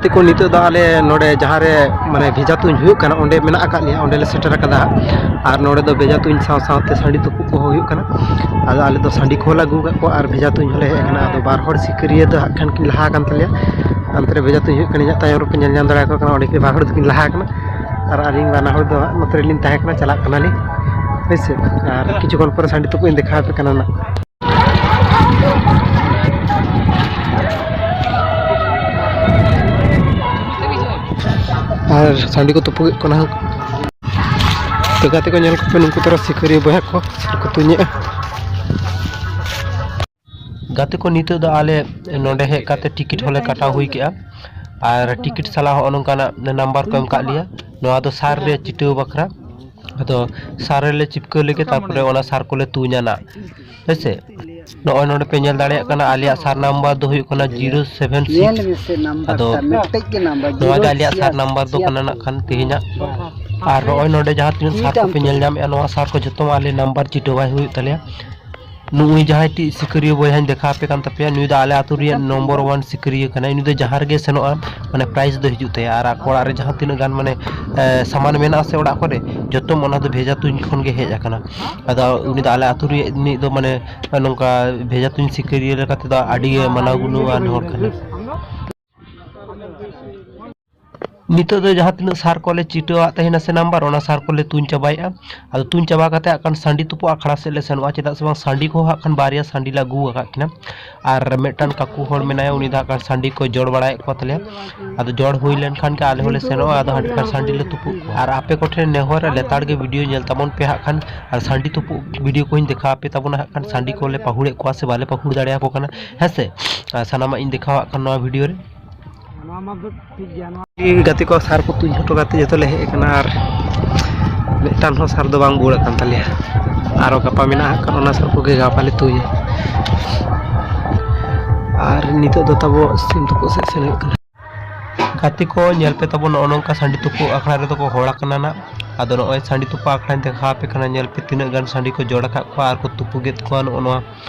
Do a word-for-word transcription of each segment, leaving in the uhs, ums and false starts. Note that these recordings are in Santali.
ᱛᱮᱠᱚ ᱱᱤᱛᱚᱜ ᱫᱚ ᱟᱞᱮ ᱱᱚᱰᱮ ᱡᱟᱦᱟᱸ ᱨᱮ ᱢᱟᱱᱮ ᱵᱷᱮᱡᱟ ᱛᱩᱧ ᱦᱩᱭᱩᱜ ᱠᱟᱱᱟ, ᱚᱸᱰᱮ ᱢᱮᱱᱟᱜ ᱟᱠᱟᱫ ᱞᱮᱭᱟ, ᱚᱸᱰᱮ ᱞᱮ ᱥᱮᱴᱮᱨ ᱟᱠᱟᱫᱟ ᱦᱟᱸᱜ᱾ ᱟᱨ ᱱᱚᱰᱮ ᱫᱚ ᱵᱷᱮᱡᱟ ᱛᱩᱧ ᱥᱟᱶ ᱥᱟᱶᱛᱮ ᱥᱟᱺᱰᱤ ᱛᱩᱯᱩᱜ ᱠᱚᱦᱚᱸ ᱦᱩᱭᱩᱜ ᱠᱟᱱᱟ᱾ ᱟᱫᱚ ᱟᱞᱮ ᱫᱚ ᱥᱟᱺᱰᱤ ᱠᱚᱦᱚᱸ ᱞᱮ ᱟᱹᱜᱩ ᱟᱠᱟᱫ ᱠᱚᱣᱟ ᱟᱨ ᱵᱷᱮᱡᱟ ᱛᱩᱧ ᱦᱚᱸᱞᱮ ᱦᱮᱡ ᱟᱠᱟᱱᱟ᱾ ᱟᱫᱚ ᱵᱟᱨ ᱦᱚᱲ ᱥᱤᱠᱟᱹᱨᱤᱭᱟᱹ ᱫᱚ ᱦᱟᱸᱜ ᱠᱷᱟᱱ ᱠᱤᱱ ᱞᱟᱦᱟ ᱟᱠᱟᱱ ᱛᱟᱞᱮᱭᱟ᱾ ᱦᱟᱱᱛᱮ ᱨᱮ ᱵᱷᱮᱡᱟ ᱛᱩᱧ ᱦᱩᱭᱩᱜ ᱠᱟᱱᱟ, ᱤᱧᱟᱹᱜ ᱛᱟᱭᱚᱢ ᱨᱮᱯᱮ ᱧᱮᱞ ᱧᱟᱢ ᱫᱟᱲᱮᱭᱟᱠᱚ ᱠᱟᱱᱟ, ᱚᱸᱰᱮ ᱠᱤᱱ ᱵᱟᱨ ᱦᱚᱲ ᱫᱚᱠᱤᱱ ᱞᱟᱦᱟ ᱟᱠᱟᱱᱟ᱾ ᱟᱨ ᱟᱹᱞᱤᱧ ᱵᱟᱱᱟ ᱦᱚᱲ ᱫᱚ ᱦᱟᱸᱜ ᱱᱚᱛᱮ ᱨᱮᱞᱤᱧ ᱛᱟᱦᱮᱸ ᱠᱟᱱᱟ, ᱪᱟᱞᱟᱜ ᱠᱟᱱᱟᱞᱤᱧ, ᱦᱳᱭ ᱥᱮ᱾ ᱟᱨ ᱠᱤᱪᱷᱩ ᱠᱷᱚᱱ ᱯᱚᱨᱮ ᱥᱟᱺᱰᱤ ᱛᱩᱯᱩᱜ ᱤᱧ ᱫᱮᱠᱷᱟᱣ ᱟᱯᱮ ᱠᱟᱱᱟ ᱱᱟᱜ᱾ ᱟᱨ ᱥᱟᱺᱰᱤ ᱠᱚ ᱛᱩᱯᱩᱜᱮᱫ ᱠᱟᱱᱟ᱾ ᱛᱚ ᱜᱟᱛᱮ ᱠᱚ, ᱧᱮᱞ ᱠᱚᱯᱮ, ᱱᱩᱠᱩ ᱛᱚᱨᱟ ᱥᱤᱠᱟᱹᱨᱤᱭᱟᱹ ᱵᱚᱭᱦᱟ ᱠᱚ ᱥᱟᱨ ᱠᱚ ᱛᱩᱧᱮᱫᱼᱟ᱾ ᱜᱟᱛᱮ ᱠᱚ, ᱱᱤᱛᱚᱜ ᱫᱚ ᱟᱞᱮ ᱱᱚᱰᱮ ᱦᱮᱡ ᱠᱟᱛᱮ ᱴᱤᱠᱤᱴ ᱦᱚᱸᱞᱮ ᱠᱟᱴᱟᱣ ᱦᱩᱭ ᱠᱮᱜᱼᱟ᱾ ᱟᱨ ᱴᱤᱠᱤᱴ ᱥᱟᱞᱟᱜ ᱦᱚᱸᱜᱼᱚ ᱱᱚᱝᱠᱟᱱᱟᱜ ᱱᱟᱢᱵᱟᱨ ᱠᱚ ᱮᱢ ᱠᱟᱜ ᱞᱮᱭᱟ᱾ ᱱᱚᱣᱟ ᱫᱚ ᱥᱟᱨ ᱨᱮ ᱪᱤᱴᱟᱹᱣ ᱵᱟᱠᱷᱨᱟ᱾ ᱟᱫᱚ ᱥᱟᱨ ᱨᱮᱞᱮ ᱪᱤᱯᱠᱟᱹᱣ ᱞᱮᱜᱮ, ᱛᱟᱨᱯᱚᱨᱮ ᱚᱱᱟ ᱥᱟᱨ ᱠᱚᱞᱮ ᱛᱩᱧᱟ ᱱᱟᱜ, ᱦᱮᱸ ᱥᱮ᱾ ᱱᱚᱜᱼᱚᱭ ᱱᱚᱰᱮ ᱯᱮ ᱧᱮᱞ ᱫᱟᱲᱮᱭᱟᱜ ᱠᱟᱱᱟ, ᱟᱞᱮᱭᱟᱜ ᱥᱟᱨ ᱱᱟᱢᱵᱟᱨ ᱫᱚ ᱦᱩᱭᱩᱜ ᱠᱟᱱᱟ ᱡᱤᱨᱳ ᱥᱮᱵᱷᱮᱱ ᱥᱤᱠᱥ᱾ ᱟᱫᱚ ᱱᱚᱣᱟ ᱜᱮ ᱟᱞᱮᱭᱟᱜ ᱥᱟᱨ ᱱᱟᱢᱵᱟᱨ ᱫᱚ ᱠᱟᱱᱟ ᱱᱟᱜ ᱠᱷᱟᱱ ᱛᱮᱦᱮᱧᱟᱜ᱾ ᱟᱨ ᱱᱚᱜᱼᱚᱭ ᱱᱚᱰᱮ ᱡᱟᱦᱟᱸ ᱛᱤᱱᱟᱹᱜ ᱥᱟᱨ ᱠᱚᱯᱮ ᱧᱮᱞ ᱧᱟᱢᱮᱫᱼᱟ, ᱱᱚᱣᱟ ᱥᱟᱨ ᱠᱚ ᱡᱚᱛᱚ ᱟᱞᱮ ᱱᱟᱢᱵᱟᱨ ᱪᱤᱴᱟᱹᱣᱟᱭ ᱦᱩᱭᱩᱜ ᱛᱟᱞᱮᱭᱟ᱾ ᱱᱩᱜᱼᱩᱭ ᱡᱟᱦᱟᱸᱭ ᱴᱤᱡ ᱥᱤᱠᱟᱹᱨᱤᱭᱟᱹ ᱵᱚᱭᱦᱟᱧ ᱫᱮᱠᱷᱟᱣ ᱟᱯᱮ ᱠᱟᱱ ᱛᱟᱯᱮᱭᱟ, ᱱᱩᱭ ᱫᱚ ᱟᱞᱮ ᱟᱹᱛᱩ ᱨᱮᱭᱟᱜ ᱱᱚᱢᱵᱚᱨ ᱚᱣᱟᱱ ᱥᱤᱠᱟᱹᱨᱤᱭᱟᱹ ᱠᱟᱱᱟᱭ᱾ ᱱᱩᱭ ᱫᱚ ᱡᱟᱦᱟᱸ ᱨᱮᱜᱮ ᱥᱮᱱᱚᱜᱼᱟ, ᱢᱟᱱᱮ ᱯᱨᱟᱭᱤᱡᱽ ᱫᱚ ᱦᱤᱡᱩᱜ ᱛᱟᱭᱟ᱾ ᱟᱨ ᱟᱠᱚ ᱚᱲᱟᱜ ᱨᱮ ᱡᱟᱦᱟᱸ ᱛᱤᱱᱟᱹᱜ ᱜᱟᱱ ᱢᱟᱱᱮ, ᱮ, ᱥᱟᱢᱟᱱ ᱢᱮᱱᱟᱜᱼᱟ ᱥᱮ ᱚᱲᱟᱜ ᱠᱚᱨᱮ, ᱡᱚᱛᱚᱢ ᱚᱱᱟ ᱫᱚ ᱵᱷᱮᱡᱟ ᱛᱩᱧ ᱠᱷᱚᱱ ᱜᱮ ᱦᱮᱡ ᱟᱠᱟᱱᱟ᱾ ᱟᱫᱚ ᱩᱱᱤ ᱫᱚ ᱟᱞᱮ ᱟᱹᱛᱩ ᱨᱤᱱᱤᱡ ᱫᱚ ᱢᱟᱱᱮ ᱱᱚᱝᱠᱟ ᱵᱷᱮᱡᱟ ᱛᱩᱧ ᱥᱤᱠᱟᱹᱨᱤᱭᱟᱹ ᱞᱮᱠᱟ ᱛᱮᱫᱚ ᱟᱹᱰᱤ ᱜᱮ ᱢᱟᱱᱟᱣ ᱜᱩᱱᱟᱹᱣᱟᱱ ᱦᱚᱲ ᱠᱟᱱᱟᱭ᱾ ᱱᱤᱛᱚᱜ ᱫᱚ ᱡᱟᱦᱟᱸ ᱛᱤᱱᱟᱹᱜ ᱥᱟᱨ ᱠᱚᱞᱮ ᱪᱤᱴᱟᱹᱣᱟᱜ ᱛᱟᱦᱮᱱᱟ ᱥᱮ ᱱᱟᱢᱵᱟᱨ, ᱚᱱᱟ ᱥᱟᱨ ᱠᱚᱞᱮ ᱛᱩᱧ ᱪᱟᱵᱟᱭᱮᱜᱼᱟ᱾ ᱟᱫᱚ ᱛᱩᱧ ᱪᱟᱵᱟ ᱠᱟᱛᱮ ᱦᱟᱸᱜ ᱠᱷᱟᱱ ᱥᱟᱺᱰᱤ ᱛᱩᱯᱩ ᱟᱠᱷᱲᱟ ᱥᱮᱫ ᱞᱮ ᱥᱮᱱᱚᱜᱼᱟ᱾ ᱪᱮᱫᱟᱜ ᱥᱮ ᱵᱟᱝ, ᱥᱟᱺᱰᱤ ᱠᱚᱦᱚᱸ ᱦᱟᱸᱜ ᱠᱷᱟᱱ ᱵᱟᱨᱭᱟ ᱥᱟᱺᱰᱤ ᱞᱮ ᱟᱹᱜᱩ ᱟᱠᱟᱫ ᱠᱤᱱᱟ᱾ ᱟᱨ ᱢᱤᱫᱴᱟᱝ ᱠᱟᱠᱩ ᱦᱚᱲ ᱢᱮᱱᱟᱭᱟ, ᱩᱱᱤ ᱫᱚ ᱦᱟᱸᱜ ᱠᱷᱟᱱ ᱥᱟᱺᱰᱤ ᱠᱚ ᱡᱚᱲ ᱵᱟᱲᱟᱭᱮᱫ ᱠᱚ ᱛᱟᱞᱮᱭᱟ᱾ ᱟᱫᱚ ᱡᱚᱲ ᱦᱩᱭ ᱞᱮᱱᱠᱷᱟᱱ ᱜᱮ ᱟᱞᱮ ᱦᱚᱸᱞᱮ ᱥᱮᱱᱚᱜᱼᱟ᱾ ᱟᱫᱚ ᱦᱟᱸᱰᱮ ᱠᱷᱟᱱ ᱥᱟᱺᱰᱤ ᱞᱮ ᱛᱩᱯᱩᱫ ᱠᱚᱣᱟ᱾ ᱟᱨ ᱟᱯᱮ ᱠᱚᱴᱷᱮᱱ ᱱᱮᱦᱚᱨ, ᱞᱮᱛᱟᱲ ᱜᱮ ᱵᱷᱤᱰᱤᱭᱳ ᱧᱮᱞ ᱛᱟᱵᱚᱱ ᱯᱮ ᱦᱟᱸᱜ ᱠᱷᱟᱱ᱾ ᱟᱨ ᱥᱟᱺᱰᱤ ᱛᱩᱯᱩᱫ ᱵᱷᱤᱰᱤᱭᱳ ᱠᱚᱧ ᱫᱮᱠᱷᱟᱣ ᱟᱯᱮ ᱛᱟᱵᱚᱱᱟ ᱦᱟᱸᱜ ᱠᱷᱟᱱ, ᱥᱟᱺᱰᱤ ᱠᱚᱞᱮ ᱯᱟᱹᱦᱩᱲᱮᱫ ᱠᱚᱣᱟ ᱥᱮ ᱵᱟᱞᱮ ᱯᱟᱹᱦᱩᱲ ᱫᱟᱲᱮᱭᱟᱠᱚ ᱠᱟᱱᱟ, ᱦᱮᱸ ᱥᱮ᱾ ᱟᱨ ᱥᱟᱱᱟᱢᱟᱜ ᱤᱧ ᱫᱮᱠᱷᱟᱣᱟᱜ ᱠᱟᱱᱟ ᱱᱚᱣᱟ ᱵᱷᱤᱰᱤᱭᱳ ᱨᱮ᱾ ᱜᱟᱛᱮ ᱠᱚ, ᱥᱟᱨ ᱠᱚ ᱛᱩᱧ ᱦᱚᱴᱚ ᱠᱟᱛᱮ ᱡᱚᱛᱚ ᱞᱮ ᱦᱮᱡ ᱟᱠᱟᱱᱟ, ᱟᱨ ᱢᱤᱫᱴᱟᱝ ᱦᱚᱸ ᱥᱟᱨ ᱫᱚ ᱵᱟᱝ ᱵᱩᱲᱟᱹᱜ ᱠᱟᱱ ᱛᱟᱞᱮᱭᱟ᱾ ᱟᱨᱚ ᱜᱟᱯᱟ ᱢᱮᱱᱟᱜ ᱦᱟᱸᱜ ᱠᱷᱟᱱ, ᱚᱱᱟ ᱥᱟᱨ ᱠᱚᱜᱮ ᱜᱟᱯᱟ ᱞᱮ ᱛᱩᱧᱟ᱾ ᱟᱨ ᱱᱤᱛᱚᱜ ᱫᱚ ᱛᱟᱵᱚ ᱥᱤᱢ ᱛᱩᱯᱩᱜ ᱥᱮᱫ ᱥᱮᱱ ᱦᱩᱭᱩᱜ ᱠᱟᱱᱟ᱾ ᱜᱟᱛᱮ ᱠᱚ, ᱧᱮᱞ ᱯᱮ ᱛᱟᱵᱚ, ᱱᱚᱜᱼᱚ ᱱᱚᱝᱠᱟ ᱥᱟᱺᱰᱤ ᱛᱩᱯᱩᱜ ᱟᱠᱷᱲᱟ ᱨᱮᱫᱚ ᱠᱚ ᱦᱚᱲ ᱟᱠᱟᱱᱟ ᱱᱟᱜ᱾ ᱟᱫᱚ ᱱᱚᱜᱼᱚᱭ ᱥᱟᱺᱰᱤ ᱛᱩᱯᱩᱜ ᱟᱠᱷᱲᱟᱧ ᱫᱮᱠᱷᱟᱣ ᱟᱯᱮ ᱠᱟᱱᱟ, ᱧᱮᱞ ᱯᱮ ᱛᱤᱱᱟᱹᱜ ᱜᱟᱱ ᱥᱟᱺᱰᱤ ᱠᱚ ᱡᱚᱲ ᱟᱠᱟᱫ ᱠᱚᱣᱟ ᱟᱨ ᱠᱚ ᱛᱩᱯᱩᱜᱮᱫ ᱠᱚᱣᱟ ᱱᱚᱜᱼᱚ ᱱᱚᱣᱟ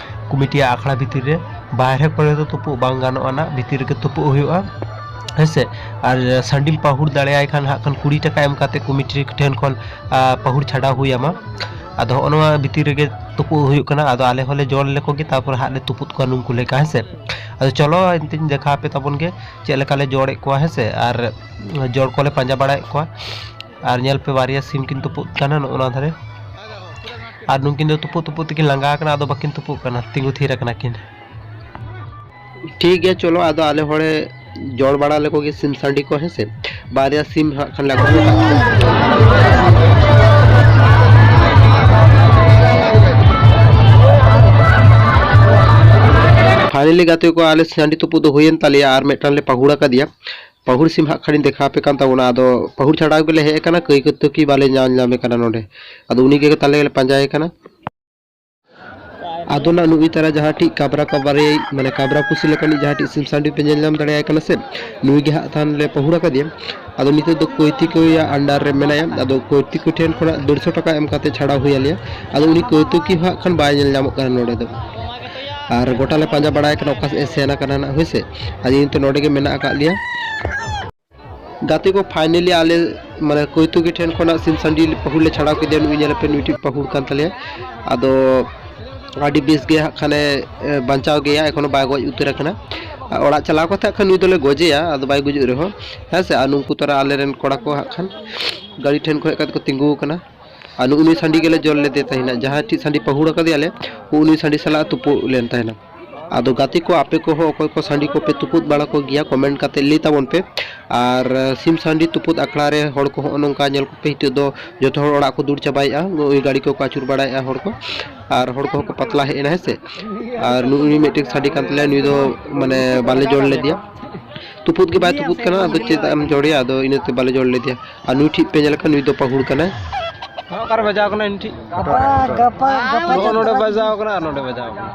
ᱠᱚᱢᱤᱴᱤᱭᱟᱜ ᱟᱠᱷᱲᱟ ᱵᱷᱤᱛᱤᱨ ᱨᱮ᱾ ᱵᱟᱦᱨᱮ ᱠᱚᱨᱮ ᱫᱚ ᱛᱩᱯᱩᱜ ᱵᱟᱝ ᱜᱟᱱᱚᱜᱼᱟ ᱱᱟᱜ, ᱵᱷᱤᱛᱤᱨ ᱨᱮᱜᱮ ᱛᱩᱯᱩᱜ ᱦᱩᱭᱩᱜᱼᱟ᱾ ᱦᱮᱸ ᱥᱮ᱾ ᱟᱨ ᱥᱟᱺᱰᱤᱢ ᱯᱟᱹᱦᱩᱲ ᱫᱟᱲᱮᱭᱟᱭ ᱠᱷᱟᱱ ᱦᱟᱸᱜ ᱠᱷᱟᱱ ᱠᱩᱲᱤ ᱴᱟᱠᱟ ᱮᱢ ᱠᱟᱛᱮ ᱠᱚᱢᱤᱴᱤ ᱴᱷᱮᱱ ᱠᱷᱚᱱ, ᱟ, ᱯᱟᱹᱦᱩᱲ ᱪᱷᱟᱰᱟᱣ ᱦᱩᱭ ᱟᱢᱟ᱾ ᱟᱫᱚ ᱦᱚᱸᱜᱼᱚ ᱱᱚᱣᱟ ᱵᱷᱤᱛᱤᱨ ᱨᱮᱜᱮ ᱛᱩᱯᱩᱜ ᱦᱩᱭᱩᱜ ᱠᱟᱱᱟ᱾ ᱟᱫᱚ ᱟᱞᱮ ᱦᱚᱸᱞᱮ ᱡᱚᱲ ᱞᱮᱠᱚ ᱜᱮ, ᱛᱟᱨᱯᱚᱨ ᱦᱟᱸᱜ ᱞᱮ ᱛᱩᱯᱩᱫ ᱠᱚᱣᱟ ᱱᱩᱝᱠᱩ ᱞᱮᱠᱟ, ᱦᱮᱸ ᱥᱮ᱾ ᱟᱫᱚ ᱪᱚᱞᱚ ᱮᱱᱛᱮᱧ ᱫᱮᱠᱷᱟᱣ ᱟᱯᱮ ᱛᱟᱵᱚᱱ ᱜᱮ ᱪᱮᱫ ᱞᱮᱠᱟ ᱞᱮ ᱡᱚᱲᱮᱫ ᱠᱚᱣᱟ, ᱦᱮᱸ ᱥᱮ᱾ ᱟᱨ ᱡᱚᱲ ᱠᱚᱞᱮ ᱯᱟᱸᱡᱟ ᱵᱟᱲᱟᱭᱮᱫ ᱠᱚᱣᱟ᱾ ᱟᱨ ᱧᱮᱞ ᱯᱮ, ᱵᱟᱨᱭᱟ ᱥᱤᱢ ᱠᱤᱱ ᱛᱩᱯᱩᱫ ᱠᱟᱱᱟ ᱱᱚᱜᱼᱚ ᱱᱚᱣᱟ ᱫᱷᱟᱨᱮ᱾ ᱟᱨ ᱱᱩᱠᱤᱱ ᱫᱚ ᱛᱩᱯᱩᱫ ᱛᱩᱯᱩᱫ ᱛᱮᱠᱤᱱ ᱞᱟᱸᱜᱟ ᱟᱠᱟᱱᱟ, ᱟᱫᱚ ᱵᱟᱹᱠᱤᱱ ᱛᱩᱯᱩᱜ ᱠᱟᱱᱟ, ᱛᱤᱸᱜᱩ ᱛᱷᱤᱨ ᱟᱠᱟᱱᱟ ᱠᱤᱱ᱾ ᱴᱷᱤᱠ ᱜᱮᱭᱟ, ᱪᱚᱞᱚ ᱟᱫᱚ ᱟᱞᱮ ᱦᱚᱲᱮ ᱡᱚᱲ ᱵᱟᱲᱟ ᱞᱮᱠᱚ ᱜᱮ ᱥᱤᱢ ᱥᱟᱺᱰᱤ ᱠᱚ, ᱦᱮᱸ ᱥᱮ᱾ ᱵᱟᱨᱭᱟ ᱥᱤᱢ ᱦᱟᱸᱜ ᱠᱷᱟᱱ ᱞᱮ ᱟᱹᱜᱩ ᱟᱠᱟᱫ ᱠᱚᱣᱟ᱾ ᱯᱷᱟᱭᱱᱟᱞᱤ ᱜᱟᱛᱮ ᱠᱚ, ᱟᱞᱮ ᱥᱟᱺᱰᱤ ᱛᱩᱯᱩᱫ ᱫᱚ ᱦᱩᱭᱮᱱ ᱛᱟᱞᱮᱭᱟ ᱟᱨ ᱢᱤᱫᱴᱟᱝ ᱞᱮ ᱯᱟᱹᱦᱩᱲ ᱟᱠᱟᱫᱮᱭᱟ᱾ ᱯᱟᱹᱦᱩᱲ ᱥᱤᱢ ᱦᱟᱸᱜ ᱠᱷᱟᱱᱤᱧ ᱫᱮᱠᱷᱟᱣ ᱟᱯᱮ ᱠᱟᱱ ᱛᱟᱵᱚᱱᱟ᱾ ᱟᱫᱚ ᱯᱟᱹᱦᱩᱲ ᱪᱷᱟᱰᱟᱣ ᱜᱮᱞᱮ ᱦᱮᱡ ᱟᱠᱟᱱᱟ, ᱠᱟᱹᱭ ᱠᱚᱛᱚ ᱠᱤ ᱵᱟᱞᱮ ᱧᱟᱢ ᱧᱟᱢᱮ ᱠᱟᱱᱟ ᱱᱚᱰᱮ᱾ ᱟᱫᱚ ᱩᱱᱤ ᱜᱮ ᱛᱟᱞᱮ ᱞᱮ ᱯᱟᱸᱡᱟᱭᱮ ᱠᱟᱱᱟ᱾ ᱟᱫᱚ ᱱᱟᱜ ᱱᱩᱜᱼᱩᱭ ᱛᱟᱨᱟ ᱡᱟᱦᱟᱸ ᱴᱷᱤᱡ ᱠᱟᱵᱽᱨᱟ ᱠᱟᱵᱽᱨᱤ, ᱢᱟᱱᱮ ᱠᱟᱵᱽᱨᱟ ᱯᱩᱥᱤ ᱞᱮᱠᱟᱱᱤᱡ ᱡᱟᱦᱟᱸ ᱴᱷᱤᱡ ᱥᱤᱢ ᱥᱟᱺᱰᱤ ᱯᱮ ᱧᱮᱞ ᱧᱟᱢ ᱫᱟᱲᱮᱭᱟᱭ ᱠᱟᱱᱟ ᱥᱮ, ᱱᱩᱭ ᱜᱮ ᱦᱟᱸᱜ ᱛᱟᱦᱮᱱ ᱞᱮ ᱯᱟᱹᱦᱩᱲ ᱟᱠᱟᱫᱮᱭᱟ᱾ ᱟᱫᱚ ᱱᱤᱛᱚᱜ ᱫᱚ ᱠᱚᱭᱛᱤᱠᱚᱭᱟᱜ under ᱨᱮ ᱢᱮᱱᱟᱭᱟ᱾ ᱟᱫᱚ ᱠᱚᱭᱛᱤᱠᱚ ᱴᱷᱮᱱ ᱠᱷᱚᱱᱟᱜ ᱰᱮᱲᱥᱚ ᱴᱟᱠᱟ ᱮᱢ ᱠᱟᱛᱮ ᱪᱷᱟᱲᱟᱣ ᱦᱩᱭ ᱟᱞᱮᱭᱟ᱾ ᱟᱫᱚ ᱩᱱᱤ ᱠᱚᱭᱛᱤᱠᱤ ᱦᱟᱸᱜ ᱠᱷᱟᱱ ᱵᱟᱭ ᱧᱮᱞ ᱧᱟᱢᱚᱜ ᱠᱟᱱᱟ ᱱᱚᱰᱮ ᱫᱚ᱾ ᱟᱨ ᱜᱚᱴᱟ ᱞᱮ ᱯᱟᱸᱡᱟ ᱵᱟᱲᱟᱭ ᱠᱟᱱᱟ ᱚᱠᱟ ᱥᱮᱫ ᱮ ᱥᱮᱱ ᱟᱠᱟᱱᱟ ᱱᱟᱜ, ᱦᱳᱭ ᱥᱮ᱾ ᱟᱫᱚ ᱱᱤᱛᱚᱜ ᱱᱚᱰᱮ ᱜᱮ ᱢᱮᱱᱟᱜ ᱟᱠᱟᱫ ᱞᱮᱭᱟ᱾ ᱜᱟᱛᱮ ᱠᱚ, finally ᱟᱞᱮ ᱢᱟᱱᱮ ᱠᱚᱭᱛᱩᱠᱤ ᱴᱷᱮᱱ ᱠᱷᱚᱱᱟᱜ ᱥᱤᱢ ᱥᱟᱺᱰᱤ ᱯᱟᱹᱦᱩᱲ ᱞᱮ ᱪᱷᱟᱲᱟᱣ ᱠᱮᱫᱮᱭᱟ᱾ ᱱᱩᱭ ᱧᱮᱞ ᱯᱮ, ᱱᱩᱭ ᱴᱷᱤᱡ ᱯᱟᱹᱦᱩᱲ ᱠᱟᱱ ᱛᱟᱞᱮᱭᱟ᱾ ᱟᱫᱚ ᱟᱹᱰᱤ ᱵᱮᱥ ᱜᱮ ᱦᱟᱸᱜ ᱠᱷᱟᱱᱮ, ᱮ, ᱵᱟᱧᱪᱟᱣ ᱜᱮᱭᱟ, ᱮᱠᱷᱚᱱᱳ ᱵᱟᱭ ᱜᱚᱡ ᱩᱛᱟᱹᱨ ᱟᱠᱟᱱᱟ᱾ ᱟᱨ ᱚᱲᱟᱜ ᱪᱟᱞᱟᱣ ᱠᱟᱛᱮ ᱦᱟᱸᱜ ᱠᱷᱟᱱ ᱱᱩᱭ ᱫᱚᱞᱮ ᱜᱚᱡᱮᱭᱟ, ᱟᱫᱚ ᱵᱟᱭ ᱜᱩᱡᱩᱜ ᱨᱮᱦᱚᱸ, ᱦᱮᱸ ᱥᱮ᱾ ᱟᱨ ᱱᱩᱠᱩ ᱛᱟᱨᱟ ᱟᱞᱮᱨᱮᱱ ᱠᱚᱲᱟ ᱠᱚ ᱦᱟᱸᱜ ᱠᱷᱟᱱ ᱜᱟᱹᱰᱤ ᱴᱷᱮᱱ ᱠᱷᱚᱱ ᱦᱮᱡ ᱠᱟᱛᱮ ᱠᱚ ᱛᱤᱸᱜᱩ ᱟᱠᱟᱱᱟ᱾ ᱟᱨ ᱱᱩᱜᱼᱩ ᱱᱩᱭ ᱥᱟᱺᱰᱤ ᱜᱮᱞᱮ ᱡᱚᱲ ᱞᱮᱫᱮ ᱛᱟᱦᱮᱱᱟ, ᱡᱟᱦᱟᱸᱭ ᱴᱷᱤᱡ ᱥᱟᱺᱰᱤ ᱯᱟᱹᱦᱩᱲ ᱟᱠᱟᱫᱮᱭᱟᱞᱮ, ᱩᱱᱤ ᱥᱟᱺᱰᱤ ᱥᱟᱞᱟᱜ ᱛᱩᱯᱩᱜ ᱞᱮᱱ ᱛᱟᱦᱮᱱᱟ᱾ ᱟᱫᱚ ᱜᱟᱛᱮ ᱠᱚ, ᱟᱯᱮ ᱠᱚᱦᱚᱸ ᱚᱠᱚᱭ ᱠᱚ ᱥᱟᱺᱰᱤ ᱠᱚᱯᱮ ᱛᱩᱯᱩᱫ ᱵᱟᱲᱟ ᱠᱚᱜᱮᱭᱟ, comment ᱠᱟᱛᱮ ᱞᱟᱹᱭ ᱛᱟᱵᱚᱱ ᱯᱮ᱾ ᱟᱨ ᱥᱤᱢ ᱥᱟᱺᱰᱤ ᱛᱩᱯᱩᱫ ᱟᱠᱷᱲᱟ ᱨᱮ ᱦᱚᱲ ᱠᱚ ᱦᱚᱸᱜᱼᱚ ᱱᱚᱝᱠᱟ ᱧᱮᱞ ᱠᱚᱯᱮ, ᱱᱤᱛᱚᱜ ᱫᱚ ᱡᱚᱛᱚ ᱦᱚᱲ ᱚᱲᱟᱜ ᱠᱚ ᱫᱩᱲ ᱪᱟᱵᱟᱭᱮᱫᱼᱟ, ᱱᱩᱜᱼᱩᱭ ᱜᱟᱹᱰᱤ ᱠᱚᱠᱚ ᱟᱹᱪᱩᱨ ᱵᱟᱲᱟᱭᱮᱫᱼᱟ ᱦᱚᱲ ᱠᱚ, ᱟᱨ ᱦᱚᱲ ᱠᱚᱦᱚᱸ ᱠᱚ ᱯᱟᱛᱞᱟ ᱦᱮᱡ ᱮᱱᱟ, ᱦᱮᱸ ᱥᱮ᱾ ᱟᱨ ᱱᱩᱜᱼᱩᱭ ᱢᱤᱫᱴᱮᱱ ᱥᱟᱺᱰᱤ ᱠᱟᱱ ᱛᱟᱞᱮᱭᱟ, ᱱᱩᱭ ᱫᱚ ᱢᱟᱱᱮ ᱵᱟᱞᱮ ᱡᱚᱲ ᱞᱮᱫᱮᱭᱟ, ᱛᱩᱯᱩᱫ ᱜᱮ ᱵᱟᱭ ᱛᱩᱯᱩᱫ ᱠᱟᱱᱟ, ᱟᱫᱚ ᱪᱮᱫ ᱮᱢ ᱡᱚᱲᱮᱭᱟ, ᱟᱫᱚ ᱤᱱᱟᱹᱛᱮ ᱵᱟᱞᱮ ᱡᱚᱲ ᱞᱮᱫᱮᱭᱟ᱾ ᱟᱨ ᱱᱩᱭ ᱴᱷᱤᱡ ᱯᱮ ᱧᱮᱞ ᱞᱮᱠᱷᱟᱱ ᱱᱩᱭ ᱫᱚ ᱯᱟᱹᱦᱩᱲ ᱠᱟᱱᱟᱭ᱾ ᱚᱠᱟᱨᱮ ᱵᱟᱡᱟᱣ ᱠᱟᱱᱟ ᱤᱧ ᱴᱷᱤᱡ? ᱜᱟᱯᱟ, ᱜᱟᱯᱟ ᱱᱚᱜᱼᱚ ᱱᱚᱰᱮ ᱵᱟᱡᱟᱣ ᱠᱟᱱᱟ ᱟᱨ ᱱᱚᱰᱮ ᱵᱟᱡᱟᱣ ᱠᱟᱱᱟ᱾